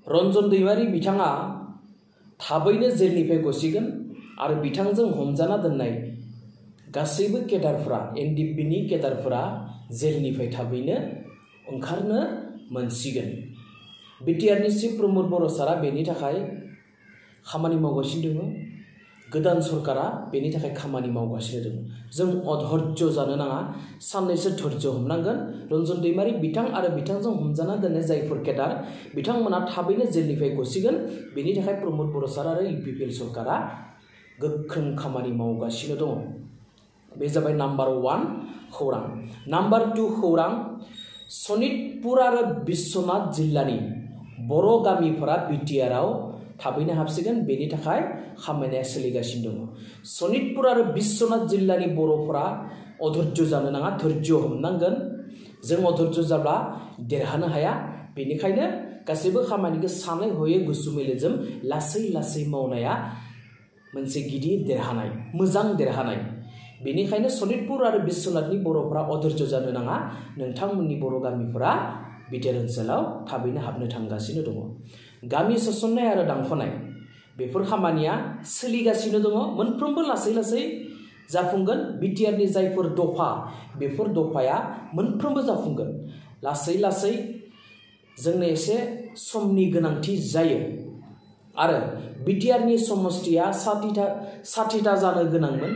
रन्जन दैमारि बिथाङा थाबैनो जेलनिफ्राय गसिगोन आरो बिथांजों हमजाना दोननाय गासैबो केडारफोरा एनडिएफबिनि केडारफोरा जेलनिफ्राय थाबैनो ओंखारनो मोनसिगोन। बिटिआरनि चिफ प्रमद बर' सारा बेनि थाखाय खामानि मावगासिनो दङ। गोदान सरकारा बेनि थाखाय खामानि मावगासिनो दङ। जों अधर्ज्य जानो नाङा, साननैसो धर्ज्य हमनांगोन। रन्जन दैमारि बिथां आरो बिथांजों हमजाना दोननाय जायफोर केडार बिथांमोना थाबैनो जेलनिफ्राय गसिगोन। बेनि थाखाय प्रमद बर' सार आरो इउपिपिएल सरकारा गोख्रों खामानि मावगासिनो दङ। बे जाबाय नाम्बार 1 खौरां। नाम्बार 2 खौरां, सनितपुर आरो बिश्वनाथ जिल्लानि बर' गामिफोरा बिटिआरआव थाबैनो हाबसिगोन। बेनि थाखाय खामानिया सोलिगासिनो दङ। सनितपुर आरो बिश्वनाथ जिल्लानि बर'फोरा अधर्ज्य जानो नाङा, धैर्य हमनांगोन। जों अधर्ज्य जाब्ला देरहानो हाया। बेनिखायनो गासैबो खामानिखौ सानै हयै गुसु मेलेजों लासै लासै मावनाया मोनसे गिदिर देरहानाय, मोजां देरहानाय। बेनिखायनो सनितपुर आरो बिश्वनाथनि बर'फोरा अधर्ज्य जानो नाङा। नोंथांमोननि बर' गामिफोरा बिटिआर ओनसोलाव थाबैनो हाबनो थांगासिनो दङ। गामि सोसननाय आरो दानख'नाय बेफोर खामानिया सोलिगासिनो दङ। मोनफ्रोमबो लासै लासै जाफुंगोन। बिटिआरनि जायफोर दफा बेफोर दफाया मोनफ्रोमबो जाफुंगोन। लासै लासै जोंनो एसे समनि गोनांथि जायो आरो बिटिआरनि समस्थिया 60टा जानो गोनांमोन।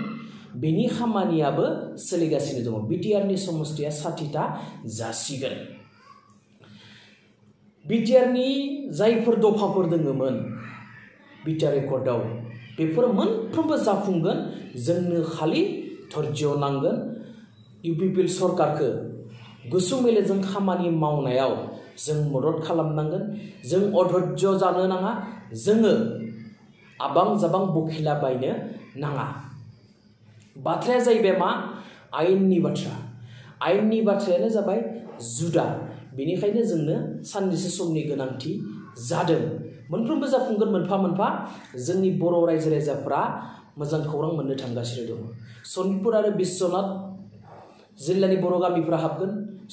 बेनि खामानियाबो सोलिगासिनो दङ। बिटिआरनि समस्थिया 60टा जासिगोन। बिटिआरनि जायफोर दफाफोर दङमोन बिटिआर रेकर्डआव बेफोर मोनफ्रोमबो जाफुंगोन। जोंनो खालि धैर्य नांगोन। इउपिपिएल सरकारखौ गुसु मेलेजों खामानि मावनायाव जों मदद खालामनांगोन। जों अधर्ज्य जानो नाङा। जोङो आबां जाबां बखिला बायनो नाङा। बाथ्राया जाहैबाय मा? आयेननि बाथ्रा। आयेननि बाथ्रायानो जाबाय जुदा। बेनिखायनो जोंनो साननैसो समनि गोनांथि जादों। मोनफ्रोमबो जाफुंगोन मोनफा मोनफा। जोंनि बर' रायजो राजाफोरा मोजां खौरां मोननो थांगासिनो दङ। सनितपुर आरो बिश्वनाथ जिल्लानि बर' गामिफोरा हाबगोन।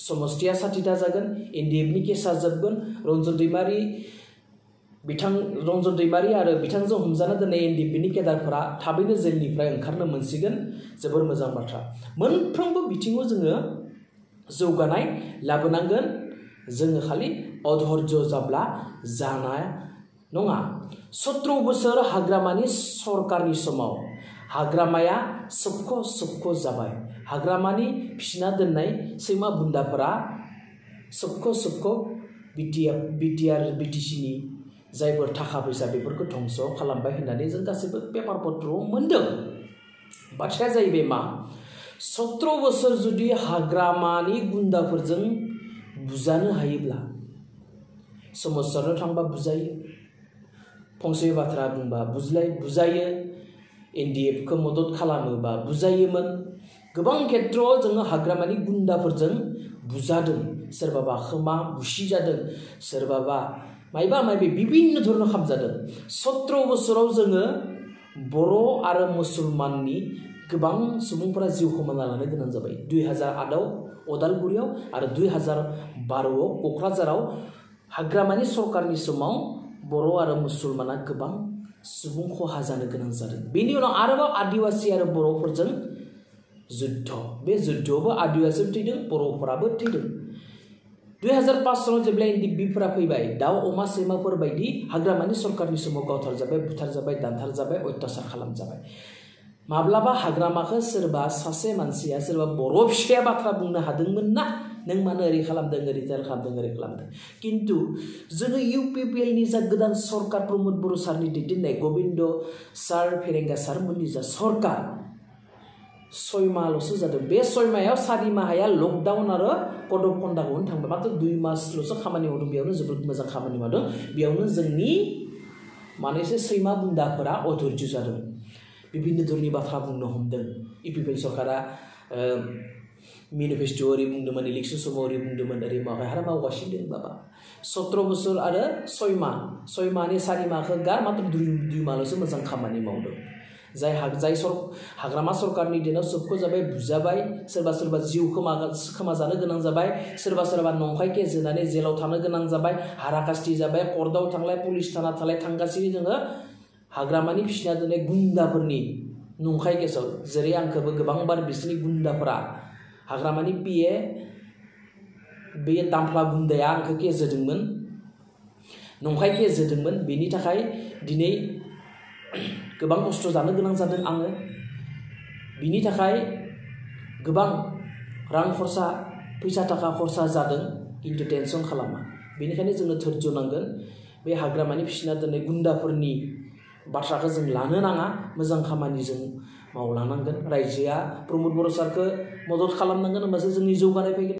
समस्थिया 60टा जागोन। एनडिएफनि केसा जोबगोन। रन्जन दैमारि आरो बिथांजों हमजाना दोननाय एनडिएफनि केडारफोरा थाबैनो जेलनिफ्राय ओंखारनो मोनसिगोन। जोबोर मोजां बाथ्रा। मोनफ्रोमबो बिथिङाव जोङो जौगानाय लाबोनांगोन। जोङो खालि अधर्ज्य जाब्ला जानाय नङा। 17 बोसोर हाग्रामानि सरकारनि समाव हाग्रामाया सोबख' जाबाय। हाग्रामानि फिसिना दोननाय सैमा बुन्दाफोरा सोबख' बिटिसिनि जायफोर थाखा फैसा बेफोरखौ धंस खालामबाय होननानै जों गासैबो पेपार पत्रआव मोनदों। बाथ्राया जाहैबाय मा? 17 बोसोर जुदि हाग्रामानि गुन्दाफोरजों बुजानो हायोब्ला, सोमावसारनो थांबा बुजायो, फंसे बाथ्रा बुंबा बुजायो, एनडिएफखौ मदद खालामोबा बुजायोमोन। गोबां खेत्रआव जोङो हाग्रामानि गुन्दाफोरजों बुजादों। सोरबाबा खोमा बुसि जादों, सोरबाबा मायबा बिभिन्न धरन खामजादों। 17 बोसोराव जोङो बर' आरो मुसलमाननि गोबां सुबुंफोरा जिउ खोमाना लानो गोनां जाबाय। 2008आव अदालगुरियाव आरो 2012आव क'क्राझाराव हाग्रामानि सरकारनि समाव बर' आरो मुसलमाना गोबां सुबुं खहा जानो गोनां जादों। बेनि उनाव आरोबाव आदिवासि आरो बर'फोरजों जुद्ध। बे जुद्धआवबो आदिवासिबो थैदों, बर'फोराबो थैदों। 2005 सालाव जेब्ला एनडिएफबिफोरा फैबाय, दाउ अमा सैमाफोर बायदि हाग्रामानि सरकारनि समाव गावथारजाबाय, बुथारजाबाय, दानथारजाबाय, अयथासार खालामजाबाय। माब्लाबा हाग्रामाखौ सोरबा सासे मानसिया, सोरबा बर' फिसाया बाथ्रा बुंनो हादोंमोन ना, नों मानो ओरै खालामदों, ओरै खालामदों। खिन्थु जोङो इउपिपिएलनि जा गोदान सरकार प्रमद बर' सारनि दैदेननाय, गबिन्द सार, फेरेंगा सारमोननि जा सरकार, 6 माहल'सो जादों। बे 6 माहायाव 4 माहाया लकडाउन आरो कड अफ कन्डाक्टआवनो थांबाय। मात्र 2 मासल'सो खामानि मावदों। बेयावनो जोबोद मोजां खामानि मावदों। बेयावनो जोंनि मानैसो सैमा बुन्दाफोरा अधर्ज्य जादों। बिभिन्न धरननि बाथ्रा बुंनो हमदों। इउपिपिएल सरकारा मेनिफेस्ट'आव ओरै बुंदोंमोन, इलेक्सन समाव ओरै बुंदोंमोन, ओरै मावगासिनो दं बाबा। 17 बोसोर आरो 6 माह, 6 माहनि 4 माहखौ गार, मात्र 2 माहल'सो मोजां खामानि मावदों। जाय हाग्रामा सरकारनि दिनाव सोबख'जाबाय बुजाबाय सोरबा जिउ खोमाजानो गोनां जाबाय सोरबा नंखाय केस होनानै जेलाव थानो गोनां जाबाय हाराकास्ति जाबाय कर्टआव थांलाय पुलिस थाना थालाय थांगासिनो जोङो हाग्रामानि फिसिना दोननाय गुन्दाफोरनि नंखाय केसाव जेरै आंखौबो गोबांबार बिसोरनि गुन्दाफोरा हाग्रामानि पिए बे दामफ्ला गुन्दाया आंखौ केस होदोंमोन नंखाय केस होदोंमोन बेनि थाखाय दिनै गोबां खस्थ' जानो गोनां जादों आङो बिनि थाखाय गोबां रां खरसा फैसा थाखा खरसा जादों किन्तु टेनसन खालामा बेनिखायनो जोंनो धैर्य नांगोन बे हाग्रामानि फिसिना दोननाय गुन्दाफोरनि बाथ्राखौ जों लानो नाङा मोजां खामानि जों मावलांनांगोन रायजोआ प्रमद बर' सारखौ मदद खालामनांगोन होमबासो जोंनि जौगानाय फैगोन